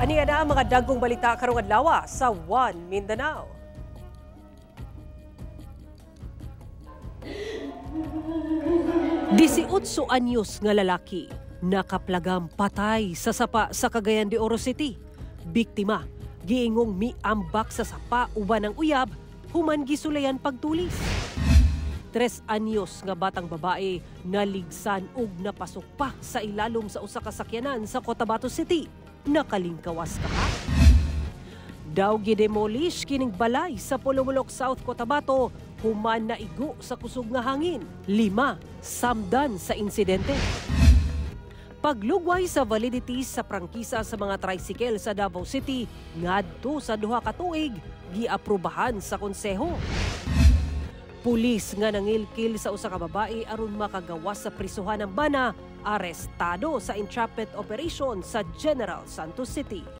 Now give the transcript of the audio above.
Ania na ang mga dagkong balita karong adlaw sa One Mindanao. 18 anyos nga lalaki nakaplagam patay sa sapa sa Cagayan de Oro City. Biktima giingong miambak sa sapa uban ang uyab human gisulayan pagtulis. 3 anyos nga batang babae naligsan og napasok pa sa ilalom sa usa ka sakyanan sa Cotabato City. Nakalingkawas kaha. Daw gidemolish kining balay sa Polomolok, South Cotabato human naigo sa kusog nga hangin. Lima samdan sa insidente. Paglugway sa validity sa prangkisa sa mga tricycle sa Davao City ngadto sa 2 ka tuig giaprobahan sa konseho. Pulis nga nangilkil sa usa ka babae aron makagawas sa prisuhan ng bana, arestado sa entrapment operation sa General Santos City.